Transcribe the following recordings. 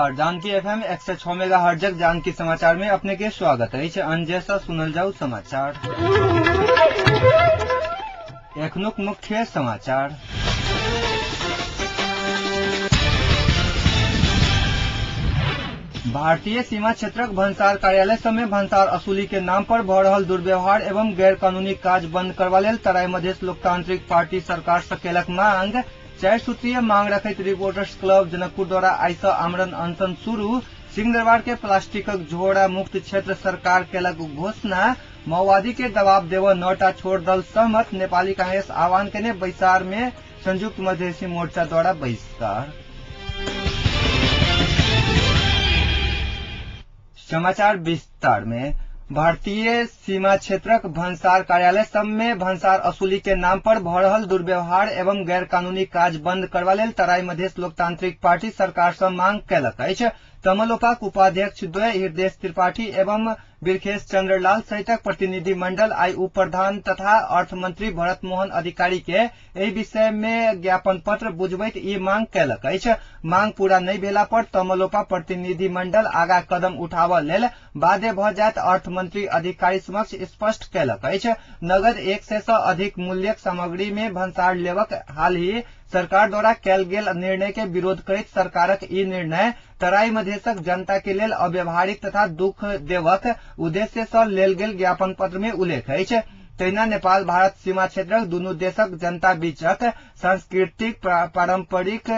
नमस्कार, जानकी एफएम 106 मेगाहर्ट्जक जानकी समाचार में अपने के स्वागत अछि। अंजय से सुनल जाऊ समाचार। एखनुक मुख्य समाचार। भारतीय सीमा क्षेत्रक भन्सार कार्यालय सब में भन्सार असूली के नाम पर भ रहल दुर्व्यवहार एवं गैर कानूनी काज बंद करबा लेल तराई मधेश लोकतांत्रिक पार्टी सरकार से केलक मांग। 4 सूत्रीय मांग रखैत रिपोर्टर्स क्लब जनकपुर द्वारा आइ से आमरण अनशन शुरू। सिंहदरबार के प्लास्टिकक झोड़ा मुक्त क्षेत्र सरकार केलक घोषणा। माओवादी के दबाव देव 9टा छोड़ दल सहमत। नेपाली कांग्रेस आह्वान केने बैसार में संयुक्त मधेसी मोर्चा द्वारा बहिष्कार। समाचार विस्तार में। भारतीय सीमा क्षेत्रक भन्सार कार्यालय सब में भन्सार असूली के नाम पर भ रहल दुर्व्यवहार एवं गैर कानूनी काज बंद करबा लेल तराई मधेश लोकतांत्रिक पार्टी सरकार से मांग केलक अछि। तमलोपाक उपाध्यक्ष द्वय हृदय त्रिपाठी एवं बिरखेश चंद्रलाल सहितक प्रतिनिधि मंडल आइ उप प्रधान तथा अर्थमंत्री भरत मोहन अधिकारी के एहि विषय में ज्ञापन पत्र बुझबैत ई मांग केलक अछि। मांग पूरा नहि भेला पर तमलोपा प्रतिनिधि मंडल आगा कदम उठाबऽ लेल बाध्य भ जायत अर्थमंत्री अधिकारी समक्ष स्पष्ट केलक अछि। नगद 100 से अधिक मूल्यक सामग्री में भन्सार लेबक हाल ही सरकार द्वारा कैल गेल निर्णय के विरोध करैत सरकारक ई निर्णय तराई मधेशक जनता के लेल अव्यवहारिक तथा दुख देवक उद्देश्य से लेल गेल ज्ञापन पत्र में उल्लेख अछि। तहिना नेपाल भारत सीमा क्षेत्रक दुनू देशक जनता बीचक सांस्कृतिक, पारंपरिक,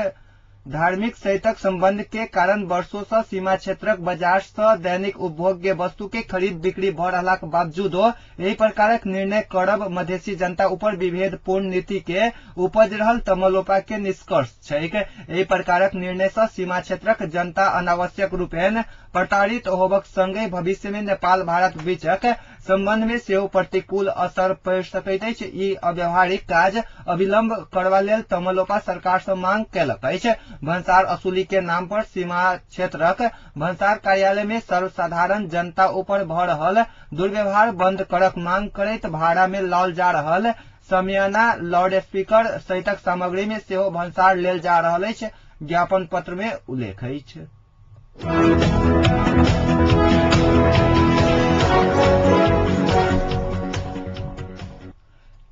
धार्मिक सहितक संबंध के कारण वर्षो से सीमा क्षेत्रक बाजार से दैनिक उपभोग्य वस्तु के खरीद बिक्री भ रहलाक बावजूदो एहि प्रकारक निर्णय करब मधेसी जनता ऊपर विभेदपूर्ण नीति के उपज रहल तमलोपा के निष्कर्ष छैक। एहि प्रकारक निर्णय से सीमा क्षेत्रक जनता अनावश्यक रूपेण प्रताड़ित होबक संगे भविष्य में नेपाल भारत बीचक संबंध में सेहो प्रतिकूल असर पड़ि सकैत अछि। ई अव्यवहारिक काज अविलंब करबा लेल तमलोपा सरकार से मांग केलक अछि। भन्सार असूली के नाम पर सीमा क्षेत्रक भन्सार कार्यालय में सर्वसाधारण जनता ऊपर भ रहल दुर्व्यवहार बंद करक मांग करैत भाड़ा में लाओल जा रहल समियाना, लाउड स्पीकर सहितक सामग्री में सेहो भन्सार लेल जा रहल अछि, ज्ञापन पत्र में उल्लेख अछि।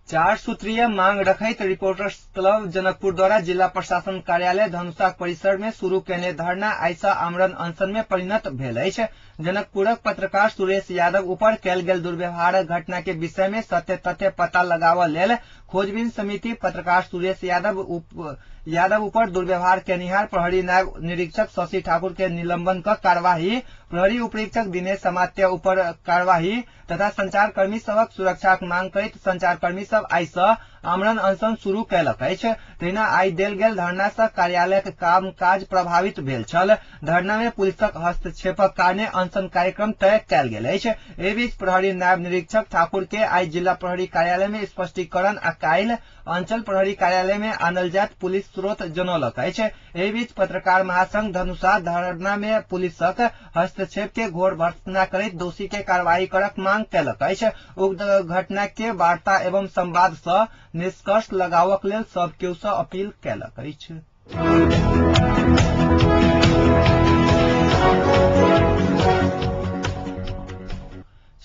चार सूत्रीय मांग रखैत रिपोर्टर्स क्लब जनकपुर द्वारा जिला प्रशासन कार्यालय धनुषा परिसर में शुरू केने धरना आइ से आमरण अनशन में परिणत भेल अछि। जनकपुरक पत्रकार सुरेश यादव ऊपर कैल गेल दुर्व्यवहारक घटना के विषय में सत्य तथ्य पता लगावऽ लेल खोजबीन समिति पत्रकार सुरेश यादव ऊपर दुर्व्यवहार केनिहार प्रहरी नायब निरीक्षक शशि ठाकुर के निलंबन क कार्यवाही, प्रहरी उपरीक्षक दिनेश समात्य ऊपर कार्यवाही तथा संचारकर्मी सबक सुरक्षाक मांग करैत संचारकर्मी सब आइ से आमरण अनशन शुरू केलक अछि। तहिना आइ देल गेल धरना से कार्यालयक काम काज प्रभावित भेल छल। धरना में पुलिसक हस्तक्षेपक कारणे अनशन कार्यक्रम तय कैल गेल अछि। एहि बीच प्रहरी नायब निरीक्षक ठाकुर के आइ जिला प्रहरी कार्यालय में स्पष्टीकरण आ काल्हि अंचल प्रहरी कार्यालय में आनल जायत पुलिस स्रोत जनौलक अछि। एहि बीच पत्रकार महासंघ धनुषा धरना में पुलिसक हस्तक्षेप के घोर भर्त्सना करैत दोषी के कार्रवाई करक मांग केलक अछि। उक्त घटना के वार्ता एवं संवाद से निष्कर्ष लगावक लेल सब केओ से अपील केलक अछि।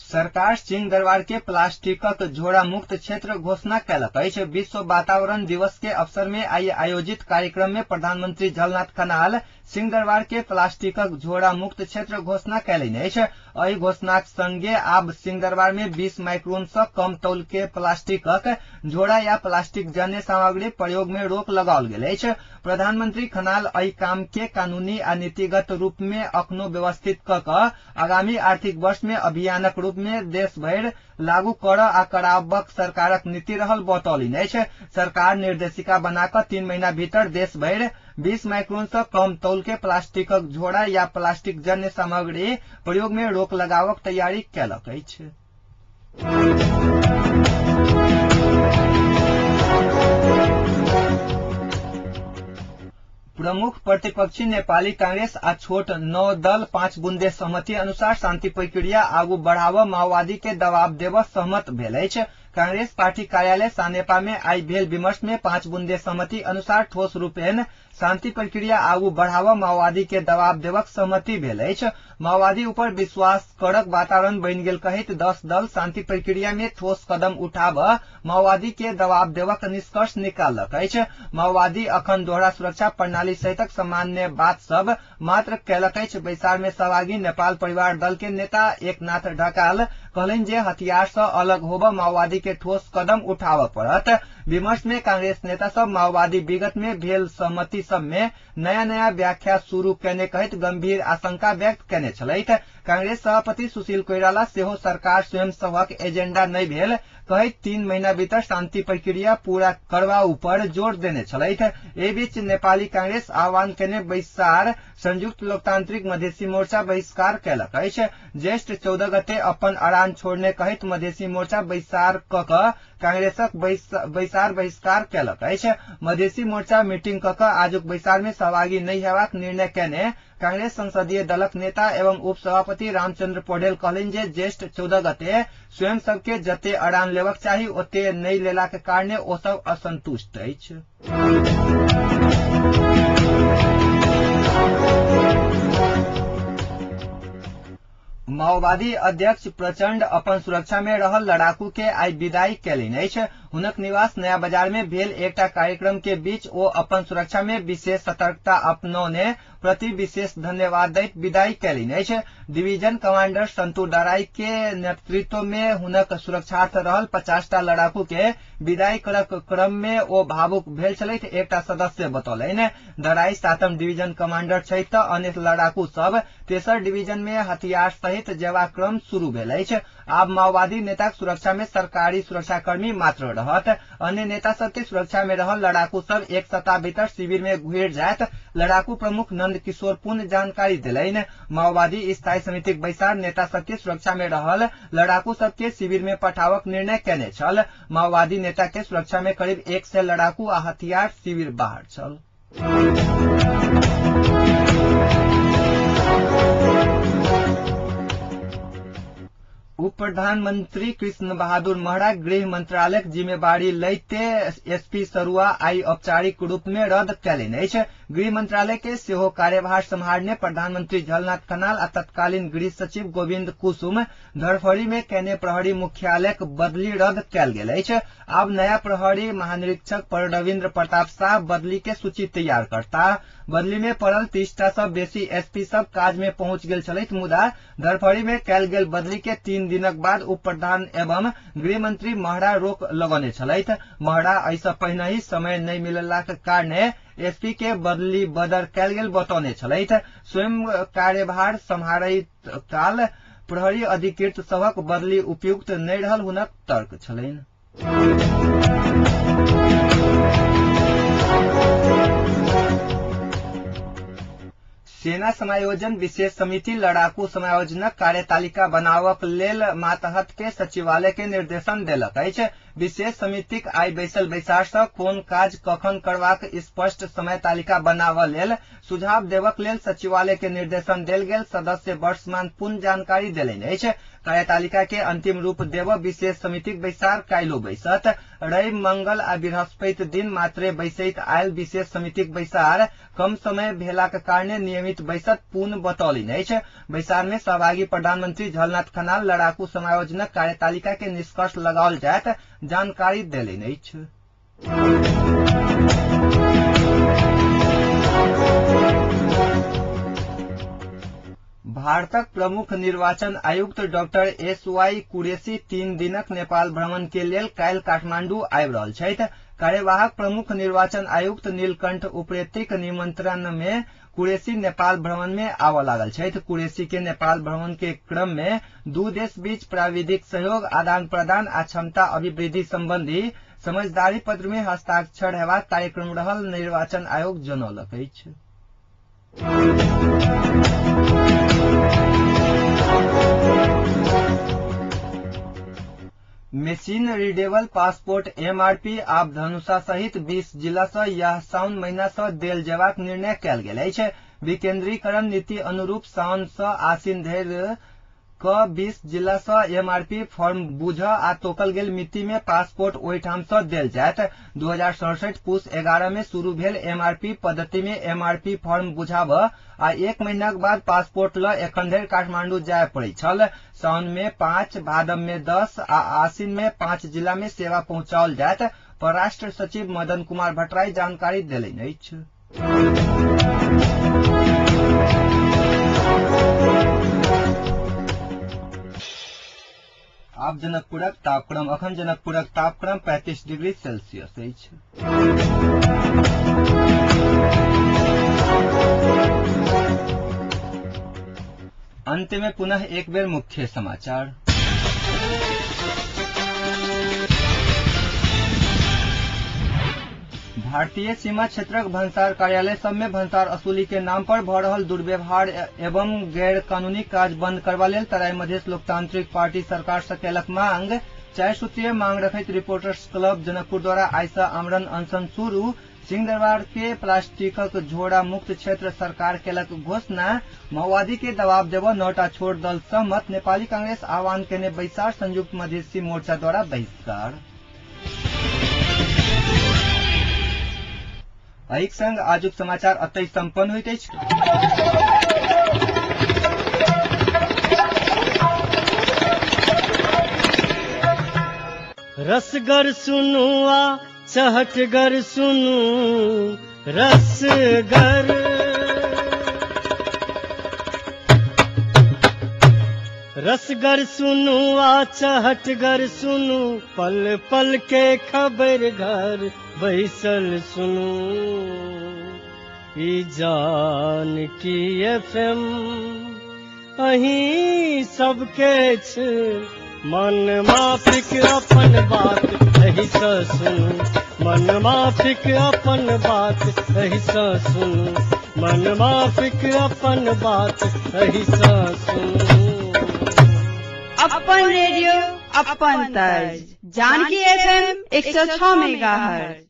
सरकार सिंह दरबार के प्लास्टिकक झोड़ा मुक्त क्षेत्र घोषणा केलक अछि। विश्व वातावरण दिवस के अवसर में आइ आयोजित कार्यक्रम में प्रधानमंत्री झलनाथ खनाल सिंह दरबार के प्लास्टिकक झोड़ा मुक्त क्षेत्र घोषणा केलनि अछि। एहि घोषणाक संगे आब सिंह दरबार में 20 माइक्रोन से कम तौल के प्लास्टिकक झोड़ा या प्लास्टिक जन्य सामग्री प्रयोग में रोक लगाओल गेल अछि। प्रधानमंत्री खनाल एहि काम के कानूनी आ नीतिगत रूप में अखनो व्यवस्थित क क आगामी आर्थिक वर्ष में अभियानक रूप में देश भरि लागू कर आ कराबक सरकारक नीति रहल बतौलनि अछि। सरकार निर्देशिका बना क 3 महीना भीतर देश भरि 20 माइक्रोन से कम तौल के प्लास्टिकक झोड़ा या प्लास्टिक जन्य सामग्री प्रयोग में रोक लगावक तैयारी केलक अछि। प्रमुख प्रतिपक्षी नेपाली कांग्रेस आ छोट 9 दल 5 बुंदे सहमति अनुसार शांति प्रक्रिया आगू बढ़ाव माओवादी के दबाव देव सहमत भेल अछि। कांग्रेस पार्टी कार्यालय सानेपा में आई भेल विमर्श में 5 बुंदे सहमति अनुसार ठोस रूपेण शांति प्रक्रिया आगू बढ़ाव माओवादी के दबाव देवक सहमति भेल अछि। माओवादी ऊपर विश्वास करक वातावरण बनि गेल कहैत 10 दल शांति प्रक्रिया में ठोस कदम उठाब माओवादी के दबाव देवक निष्कर्ष निकाललक अछि। माओवादी अखन दोहरा सुरक्षा प्रणाली सहितक सामान्य बात सब मात्र कयलक अछि। बैसार में सहभागी नेपाल परिवार दल के नेता एकनाथ ढकाल कहलनि जे हथियार सँ अलग होब माओवादी के ठोस कदम उठाबऽ पड़त। विमर्श में कांग्रेस नेता सब माओवादी विगत में भेल सहमति सब में नया नया व्याख्या शुरू केने कहैत गंभीर आशंका व्यक्त केने छलथि। कांग्रेस सभापति सुशील कोइराला सेहो सरकार स्वयं सभक एजेंडा नहि भेल कहैत 3 महीना भीतर शांति प्रक्रिया पूरा करबा ऊपर जोर देने छलथि। एहि बीच नेपाली कांग्रेस आह्वान केने बैसार संयुक्त लोकतांत्रिक मधेसी मोर्चा बहिष्कार कयलक अछि। ज्येष्ठ 14 गते अपन अड़ान छोड़ने कहैत मधेसी मोर्चा बैसार क क कांग्रेसक बैसार बहिष्कार कयलक अछि। मधेसी मोर्चा मीटिंग क क आजुक बैसार में सहभागी नहि हेबाक निर्णय केने कांग्रेस संसदीय दलक नेता एवं उपसभापति रामचंद्र पौडेल कहलनि जे ज्येष्ठ 14 गते स्वयं सबके जते अड़ान लेबाक चाही ओते नहि लेलाक कारणे ओ सब असंतुष्ट अछि। माओवादी अध्यक्ष प्रचण्ड अपन सुरक्षा में रहल लड़ाकू के आई विदाई कयलनि अछि। हुनक निवास नया बाजार में भेल एकटा कार्यक्रम के बीच ओ अपन सुरक्षा में विशेष सतर्कता अपनौने प्रति विशेष धन्यवाद दैत विदाई कयलनि अछि। डिवीजन कमांडर संतु डराई के नेतृत्व में हुनक सुरक्षार्थ रहल 50टा लड़ाकू के विदाई करक क्रम में ओ भावुक भेल छलथि, एकटा सदस्य बतौलनि। डराई 7म डिवीजन कमांडर छथि त अन्य लड़ाकू सब तेसर डिवीजन में हथियार सहित जेबाक क्रम शुरू भेल अछि। आब माओवादी नेताक सुरक्षा में सरकारी सुरक्षाकर्मी मात्र रहत। अन्य नेता सबके सुरक्षा में रहल लड़ाकू सब 1 सप्ताह भीतर शिविर में घुरि जायत, लड़ाकू प्रमुख नंद किशोर पुन जानकारी देलनि। माओवादी स्थायी समितिक बैसार नेता सबके सुरक्षा में रहल लड़ाकू सबके शिविर में पठावक निर्णय केने छल। माओवादी नेता के सुरक्षा में करीब 100 लड़ाकू आ हथियार शिविर बाहर छल। उप प्रधानमंत्री कृष्ण बहादुर महरा गृह मंत्रालयक जिम्मेवारी लैते एसपी सरुआ आई औपचारिक रूप में रद्द कयलनि अछि। गृह मंत्रालय के सेहो कार्यभार सम्हारने प्रधानमंत्री झलनाथ खनाल आ तत्कालीन गृह सचिव गोविन्द कुसुम धरफरी में केने प्रहरी मुख्यालयक बदली रद्द कयल गेल अछि। आब नया प्रहरी महानिरीक्षक पर रविन्द्र प्रताप शाह बदली के सूची तैयार करता। बदली में पड़ल 30टा सँ बेसी एसपी सब काज में पहुंच गेल छलथि, मुदा धरफरी में कयल गेल बदली के 3 दिनक बाद उप प्रधान एवं गृहमंत्री महरा रोक लगौने छलथि। महरा एहिसँ पहिनहि समय नहि मिललाक कारणे एसपी के बदली बदर कयल गेल बतौने छलथि। स्वयं कार्यभार सम्हारैत काल प्रहरी अधिकृत सभक बदली उपयुक्त नहि रहल हुनक तर्क छलनि। सेना समायोजन विशेष समिति लड़ाकू समायोजनक कार्यतालिका बनावक लेल मातहत के सचिवालय के निर्देशन देलक अछि। विशेष समितिक आई बैसल बैसार सँ कोन काज कखन करबाक स्पष्ट समय तालिका बनाबऽ लेल सुझाव देबक लेल सचिवालय के निर्देशन देल गेल सदस्य वर्षमान पुन जानकारी देलनि अछि। कार्यतालिका के अंतिम रूप देब विशेष समितिक बैसार काल्हि बैसत। रवि, मंगल आ बृहस्पति दिन मात्रे बैसैत आयल विशेष समितिक बैसार कम समय भेलाक कारणे नियमित बैसत पुन बतौलनि अछि। बैसार में सहभागी प्रधानमंत्री झलनाथ खनाल लड़ाकू समायोजनक कार्यतालिका के निष्कर्ष लगाओल जायत जानकारी देलनि अछि। भारतक प्रमुख निर्वाचन आयुक्त डॉक्टर एस वाई कुरेशी 3 दिनक नेपाल भ्रमण के लेल काल्हि काठमांडू आबि रहल छथि। कार्यवाहक प्रमुख निर्वाचन आयुक्त नीलकंठ उप्रेतीक निमंत्रण में कुरेशी नेपाल भ्रमण में आबऽ लागल छथि। कुरेशी के नेपाल भ्रमण के क्रम में दू देश बीच प्राविधिक सहयोग, आदान प्रदान आ क्षमता अभिवृद्धि संबंधी समझदारी पत्र में हस्ताक्षर हेबाक कार्यक्रम रहल निर्वाचन आयोग जनौलक अछि। मेसिन रिडेबल पासपोर्ट एमआरपी आब धनुषा सहित 20 जिला सँ यह साउन महीना सँ देल जेबाक निर्णय कयल गेल अछि। विकेंद्रीकरण नीति अनुरूप साउन सँ आसिन धरि क 20 जिला सँ एमआरपी फॉर्म बुझ आ तोकल गेल मिति में पासपोर्ट ओहिठाम सँ देल जायत। 2067 पुस 11 में शुरू भेल एमआरपी पद्धति में एमआरपी फॉर्म बुझाब आ 1 महीनाक बाद पासपोर्ट ल एखन धरि काठमांडू जाय पड़ैत छल। साउन में 5, भादव में 10 आ आसिन में 5 जिला में सेवा पहुंचाओल जायत। परराष्ट्र सचिव मदन कुमार भट्टराई जानकारी देलनि अछि। आब जनकपुरक तापक्रम। अखन जनकपुरक तापक्रम 35 डिग्री सेल्सियस अछि। अंत में पुनः एक बेर मुख्य समाचार। भारतीय सीमा क्षेत्रक भन्सार कार्यालय सब में भन्सार असूली के नाम पर भ रहल दुर्व्यवहार एवं गैर कानूनी काज बंद करबा लेल तराई मधेश लोकतांत्रिक पार्टी सरकार से केलक मांग। 4 सूत्रीय मांग रखैत रिपोर्टर्स क्लब जनकपुर द्वारा आइ से आमरण अनशन शुरू। सिंहदरबार के प्लास्टिकक झोड़ा मुक्त क्षेत्र सरकार केलक घोषणा। माओवादी के दबाव देब 9टा छोट दल सहमत। नेपाली कांग्रेस आह्वान केने बैसार। संयुक्त मधेसी मोर्चा द्वारा बहिष्कार। एहिक संग आजुक समाचार अतै सम्पन्न होइत अछि। रसगर सुनु आ चहटगर सुनु रसगर, रसगर सुनु आ चहटगर सुनु, पल पल के खबर घर बैसल सुनु। ई जानकी एफएम अहीं सबके छ, मन माफिक अपन बात एहि सँ सुनु, मन माफिक अपन बात एहि सँ सुनु, मन माफिक अपन बात एहि सँ सुनु। अपन रेडियो अपन तर्ज, जानकी एफएम 106 मेगाहर्ट्ज।